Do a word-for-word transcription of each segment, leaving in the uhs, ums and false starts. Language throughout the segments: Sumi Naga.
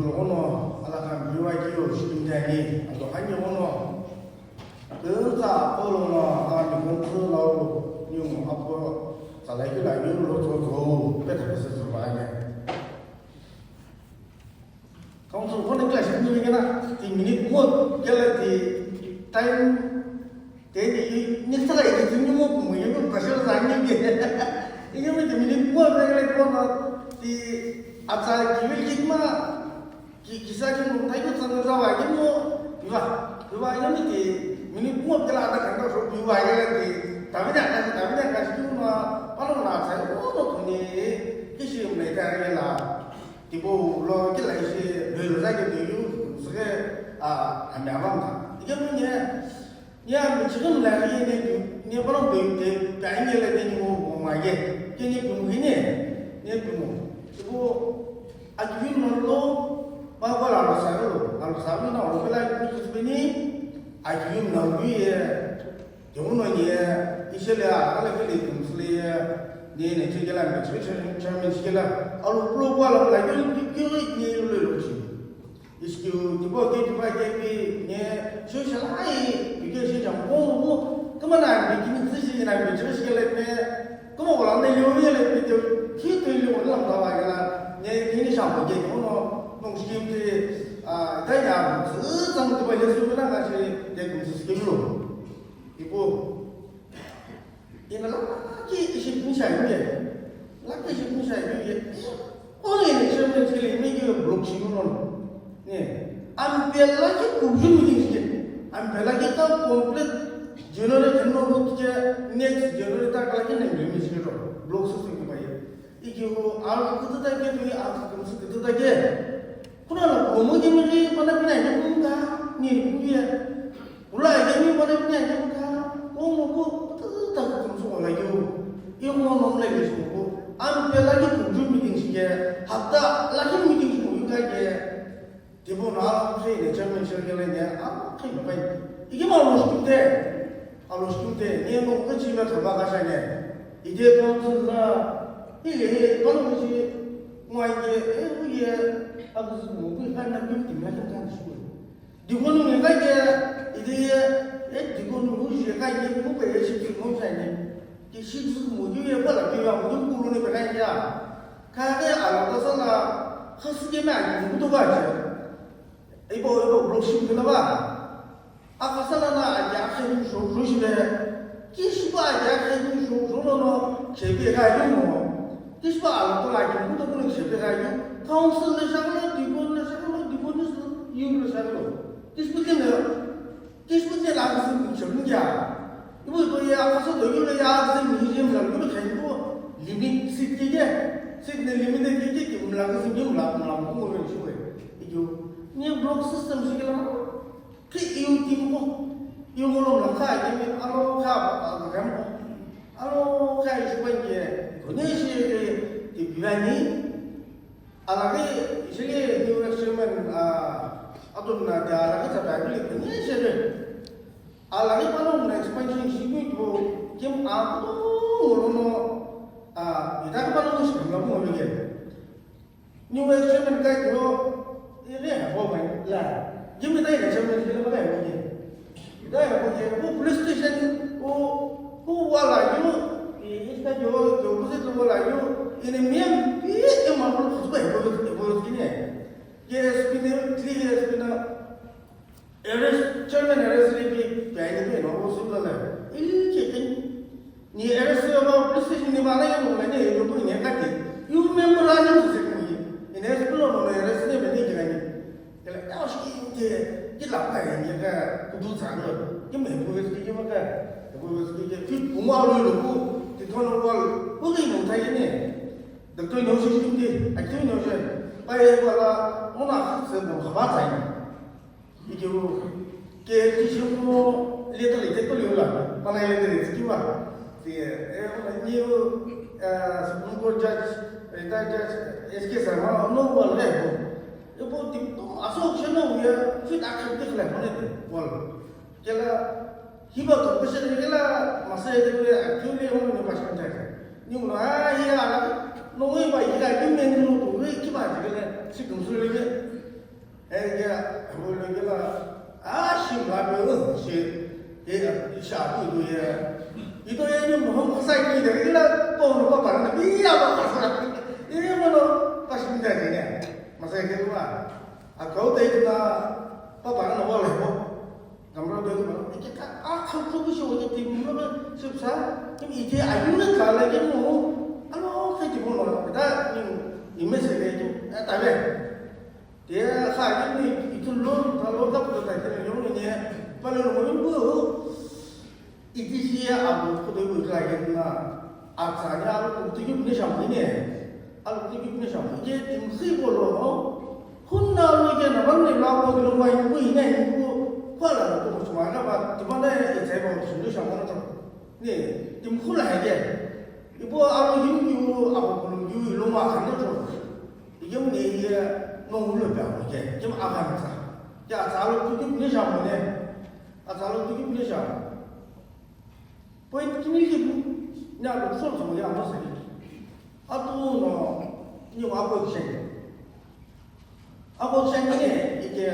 Lono alakha miwa kiyo shikimjani, ado hangi ono. Könza apolo no ami könza lau niyo apo salai kila niyo lo zo zo peta pesa zo ba ne. Council phone class ni gena ti minute mo gela ti time. Teni ni tsala ike tuni mo kumu ye mo pressure za ni ke. Ike mo tuni ni mo na le ko na ti atsa kiwi kitma ki kisa ki mo tai ko tsana za wa ye mo. Iwa iwa ye mo ti mini mo kala ada kanda so iwa ye ti. Tamina ka tamina ka si mo na palo na sa mo no tuni kishi mo ta ye la. Tipo lo kila ishi lo za ke tu yu se a ami avam ta. Ike mo ni Ni a michighi mlaghi ye ne ni pano be be be ani le de ni mo mo ma ye. Ke ni kumu ni ne ni kumu. Ibo akiyum no lo ba ba la lo sa lo, la lo sa lo na lo la ni kusbeni akiyum na wi ye. Yo no ye ishele a la ke le kum sle ye. Ni ne chigela michighi chairman chigela. Alo pro ba la la yo ki ki ni lo lo chi. Iskiu tipo ke tipo ke pi ne shu shalai pi ke shi jam ko mo kuma na bi kini tsi shi na bi tsi shi le ne kuma wala ne yo ye le pi te ki te yo wala la wa ya ne kini sha mo ke ko no no shi te a ta ya tsi zang tipo le su na ga shi de ku shi ke lo. Ipo Ina laki ishi pin shayu ye. Laki ishi pin shayu ye. Only in chairman chili me give a block shi no. Ne. Ampe laki kubjun meeting shi. Ampe laki ta complete January ten no ke next January ta laki ne me shi ro. Block system ke bai. Iki ho al kutu ta ke tu al kutu ta ke. Kuna lo komo ke me pana pina ye kun ka ni ye. Ula ye mi pana pina ye kun ka. Komo ko ta ta ko so la yo. Yo mo no le ke so ko. An pe la ke kun ju meeting shi ke. Hapta la ke meeting shi mo yu ka ke. Tipo na se ne chairman shi ke le ne. A ke bai. Iki ma lo shi te. Alo shi te ne no ko chi la thaba ka sha ne. Ide council la. Ile he ko lo shi. Mo ye e u ye. A ko su mo ko ka na bi ti na ka shi. Dikonu nge ka ye, ide ye, e dikonu ngu ye ka ye, ngu pe ye shi dikonu sa ye. Ki shi dikonu ngu ye, kwa la pi ya, ngu kulu ne pe ka ye ya. Ka ke ala ta sa la, khas ke na ye, ngu to ba je. Ibo, ibo, bro shi ke na ba. A ka sa la na, a ya, a ke ni sho, sho shi le. Ki shi ba, a ya, a ke ni sho, sho lo no, ke pe ka ye mo. Ki shi ba, ala ta la, ye, ngu to kulu ke pe ka ye. Council le sha lo, dikonu le sha lo, dikonu le sha lo. Ki shi ba, ke na. Kishpit le la kishpit ni chomni kya? Ibo ibo ye akha so do yule ya kishpit ni je mla yule khan ibo limit seat ke ke. Seat ne limit ke ke ke mla kishpit ni mla mla mo mo re shwe. Ijo ni block system shi kala. Ke iu team ko. Iu mo lo mla kha ke mi alo kha ba ba ga mo. Alo kha ishi ban ke. Ko ne shi ke ke bilani. Alaghi, ishili new ex chairman, ah, atum na dia alaghi tsa Bible ni shebe. Alaghi pano na expansion shi ku tu kim a tu ngolo no, ah, ita ka pano shi kam la mo ge. New ex chairman kai ko, ire ha bo mai la. Kim ita ire chairman shi la ba ga mo ge. Ita ya ko ye ko police station ko ko wala yo, ita yo yo ko se wala yo, ina miyan pi e ma ko ko ko ko ko kine. Ke S P ne, three S P na, arrest, chairman arrest le pi, pe ni pe no ko su la la. Ili ke ke. Ni arrest ba police station ni ba la yo mo ne yo ko ni ka te. You member ani mo se ko ni. Ina S P lo no arrest ne be ni ke ni. Kala, ya shi ki ke, ki la ka ya ni ka kudu tsa lo. Ki me bu ki ki ma ka. Bu ki ki ki bu ma lo lo ku, ki to lo wal. Ku ki mo ta ye ne. Doctor no shi ki ki, a ki no je. Ba ye ba la, mo na se mo ka ba ta ye. Ki ki ru, ke ki shi mo le ta le ke to le la. Ba la le le ki wa. Ti, e, mo na ni, eh, Supreme Court Judge, retired Judge S K Sharma, no wal le ko. Ibo ti to aso chena uye fit action te khala mane te wal. Kela hiba to pese de kela masa de kela actually hono ne pas kan ta. Ni mo a ya la no we ba ila ki men no to we ki ba de kela si kum su le ke. Ege, hulu gila, a, shi la be, uh, shi, e, sha, tu, tu, ye. Ito ye ni mo sa ki de gila, po no pa pa na bi ya ba ka sa. E mo no pa shi da ni. Ma sa ke wa. A kau de na pa pa na wa le mo. Gamra de ko, ike ka, a, kau tu bi shi wa ke ti mo ba, shi sa, kim ite a yu na ka la ke mo. A lo ka ti mo no. Da ni, i me se le ki, a ta be. Te kha yeni ithulu ta lo ta puta ta kene yong ne pale lo mo yong bu. Iti si ya abu kudo bu la yeni na. Atsa ni alu kudo yu ne sham ne. Alu kudo yu ne sham. Ye tim si bo lo. Hun na lo ye na ban ne la ko lo wa yu ne bu. Kwa la ko mo chuma na ba ti ba na ye sai ba mo chuma sham na to. Ne tim khu la ye. Ibo alu yu yu abu kudo yu lo ma kan to. Yem ne ye nongu lo pe amo ke, yem aghantsa. Ke atsa lo tuki pune sha mo ne. Atsa lo tuki pune sha. Point kimi ke bu, ne alo so so ya mo se. Atu no, ni wa ko che. Ako che ne, ike,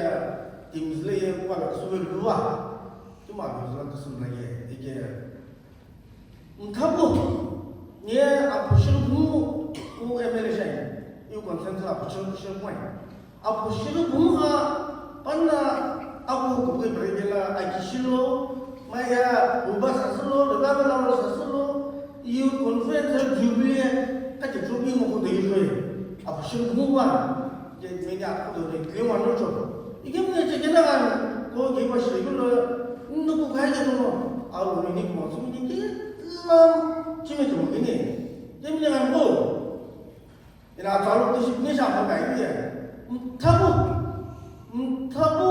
timizle ye kwa la suwe luwa. Tuma lo la kusum la ye, ike. Nthapu, nye aphu shirughumu u M L A shai, iu conference la aphu shirughumu shirughumu ai. Aphu shirughumu gha panna apu kupughi pere kela aki shilo, maya uba sasilo, rega bela ro sasilo, iu conference jubilee, kati jubilee mo kudo iu shoi. Aphu shirughumu gha, ke menya kudo ne kile wano cho. Ike mune che kena gha, ko ke pa shirughumu lo, nno ku khai ke no, alu ni ni mo su ni ke, Lam, chime chimo kini. Chime ni ngan ko. Ina talo to shi ni sha ma kai ye. Mthabu. Mthabu.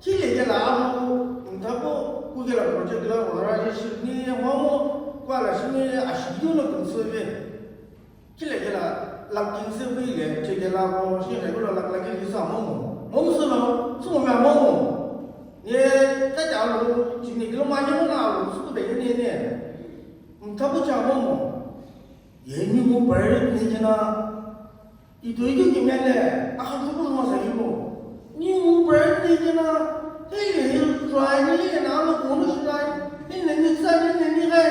Kile ye la amu. Mthabu. Ku ye la project la ora ye shi ni momo. Kwa la shi ni a shi yu no kum se ve. Kile kila lak king se bui le, che kila ko shi khe kulo lak lak li sa momo. Momo su no, su mo momo. Ye, ka ja lo, chi ni kilo ma ye na lo, su be ni ni. Mthabu cha momo. Ye ni mo bar ni kina. Ito ito ki mele, a kha su mo sa yi mo. Ni mo bar ni kina. Hey, hey, try ni na lo ko no shi dai. Ni ni sa ni ni gai.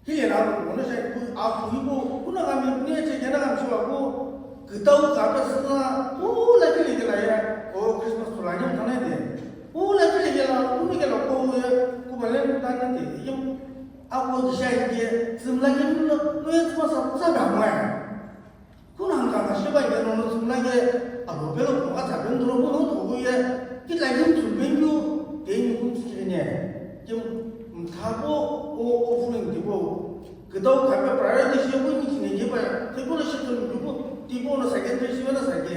Hile na lo, ono sai ku, a ku ibo, kuna kami, kune che kena kami shiwa ku, kitau kata sina, ku la kile kila ya, o Christmas to la ya kana de. Ku la kile kila, kune kila ko ya, ku bale ku ta na de. Yum, a ko kisha ke, sim la ke no, no ya tsma sa, sa ga mai. Kuna hanga ka shiba ye no no tsumla ye, abo pelo ko ka tsa ben dro bo no to ye, ki la yin tsu ben yu, de ni kun tsu ne. Kim mthabo o offering di bo. Kidau ka pe priority shi bo ni ne ye ba, te bo shi to ni bo, di bo no secondary shi na sa ke,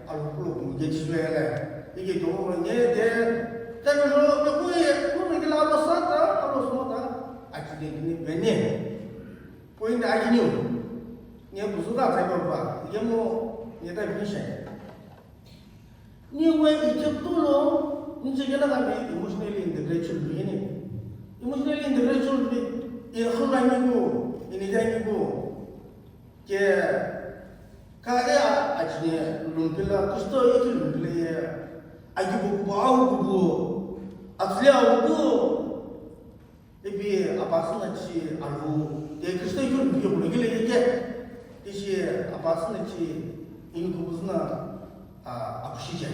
alo ko ko ye shi le. Ye to no ne de, ta no ko ye, ko ni la ba sa ta, alo so ta, a ki de ni ben ne. Point akiniu, nye kuzuka tsaipa pa, yemo nye ta mission. Nye we Egypt lo, nje kena kami emotionally integrate chulu yini. Emotionally integrate chulu bi, ye khula nyiku, ini ja nyiku. Ke, ka e a, a chine lumpila, kusto iki lumpila ye, a kibu kubu, au kubu, a tsile au kubu. Ipi apasü na chi alu, ye Kristo yu mpiyo kulo gile yeke, ishi apasü na chi ini kubuzu na, a, apushi che.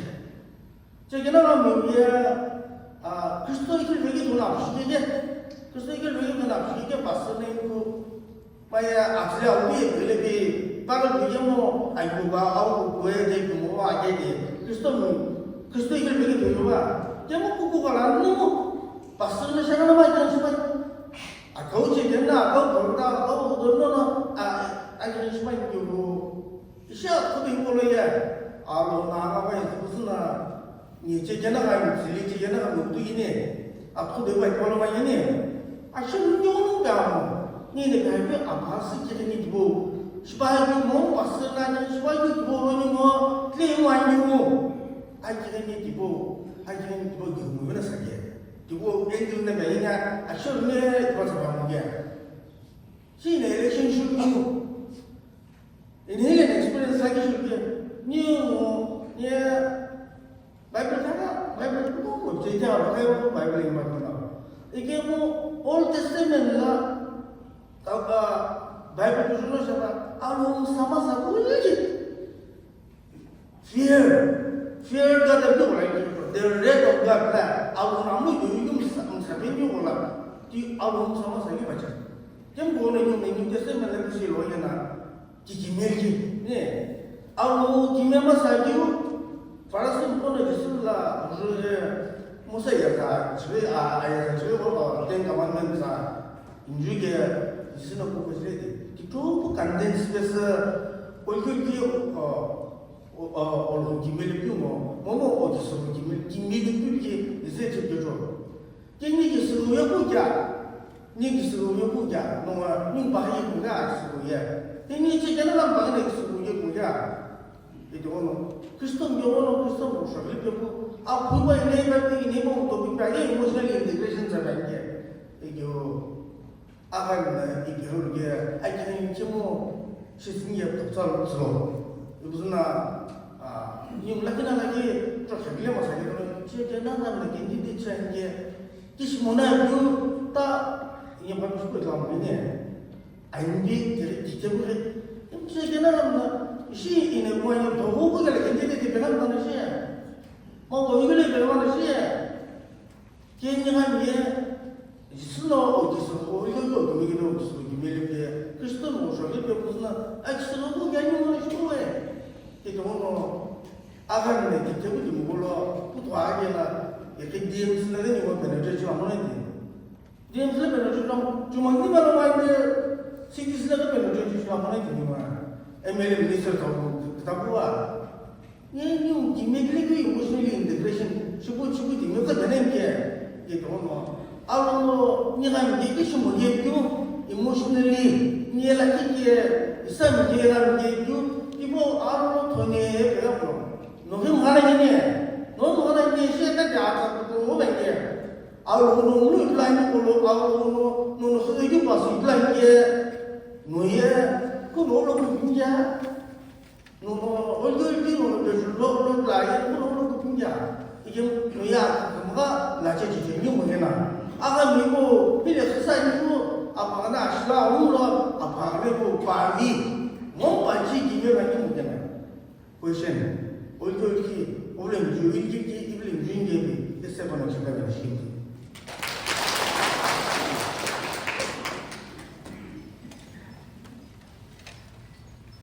Che kena na mo ye, a, Kristo yu veki tuna apushi che, Kristo yu veki tuna apushi che, pasü na ini ku, pa ya atsile alu ye gile bi, pa ga bi ye mo, ai ku ba, au ku ye de ku mo wa ge de, Kristo mo, Kristo yu veki tuna wa, ye mo ku ku ga la no mo, Pastor na shaka na mai kan shipai. Akau che kena, akau kau ta, akau kau no na, a, a kan shipai ni kyo. Isha kubi kolo ya. Alo na aga mai tu suna. Ni che kena ga ni, sili che kena ga tu ine. Aku de mai kolo mai ine. Asha ni yo no ga mo. Ni ne ga be a ba si che ni bo. Shipai ni mo, pastor na ni shipai ni bo lo ni mo. Tle mai ni mo. A che ni bo. A che ni bo ni mo na sa ke. Tipau angle na ba ina, actual me tipau sa ba mo ya. Shi ne election shu shu. Ini le experience sa ki shu ke. Ni mo, ni Ithaghi Bible ino pano. Ikemu Old Testament la, ta, Bible kujuno shaba, Alhou msa masa kuji. Fear. Fear God of the world. The wrath of God la. Alhou namu yu yu msa, msa bini wala. Ti Alhou msa masa ki bacha. Kemu kono yu New Testament la kusi lo yana. Kikimel ki, ne? Alhou kimel masa kiu, Pharisee mkono Jisü la, Moses ya ta, chive a, aya ta, chive o, o, Ten Commandments a, inju ke, Jisü no kuko chive de. Kitu pu condemn space, olki olki, o, o, o, Alhou kimel kiu mo, momo o Jisü kimel, kimel kiu ki, Jisü chive jo. Kini ki suru ye kukya, ni ki suru ye kukya, nonga ni bahi kukya suru ye. Kini che kena lam bahi ni suru ye kukya. Ito ono, Kristo mi ono, Kristo mo shagli pe ku, a phuba ine ba pi ine mo to pi pa ye emotional integration sa ba ye. Ito, agan na ito ge, ai kan chemo, shi sin ye to tsal tsalo. Ibuzna, a, ni lakina lagi, to shagli ma sa ye, che kena lam na kindi di chan ye. Kishimona view ta, iye pa kushku tla mo ne. Aimbi tere kike bu re. Imse kena lam na, ishi ine kwa ni dogo bu gele kende de de kena lam na shi. Ma wo ni gele kena lam na shi. Kenya ni ye, Jisü no o Jisü o yo yo kimi gele o Jisü kimi le ke, Kristo no shagli pe kuzna, a Jisü no bu gele mo shi we. Ke to no, Aghami na kitepu timi gholo, kuthu aghi na, ike D M C na ghini wo penetrate shilu amona iti. D M C la penetrate shilu, chumani ma lo wai de, C D C la penetrate shilu amona iti ni ma. M L A minister thawu, kitapu wa. Ye ni u kimi kile ki emotionally integration, shipu, shipu timi ka bene ke, ye to no. Alo ni ga mi ke shimu ye tu, emotionally, ni la ki ke, isa mi ke la mi ke tu, ibo alo thone pe ko. No him hana ni ne, no no hana ni she ka ja ta ko lo na ke. Alo no no plan ko lo, alo no no no so ju pa si plan ke. No ye ko lo lo ko pinja. No no oldo oldi no no ju lo lo plan ko lo lo ko pinja. Ike no ya ka ma la che che ni mo na. Aga mi ko pile khisa ni ko apa na shla lo apa ko pa ni. Mo pa chi ki me na ni mo na. Question. Olki olki, problem ju, ilki ki, problem ju inge bi, ese kono chaka na shi.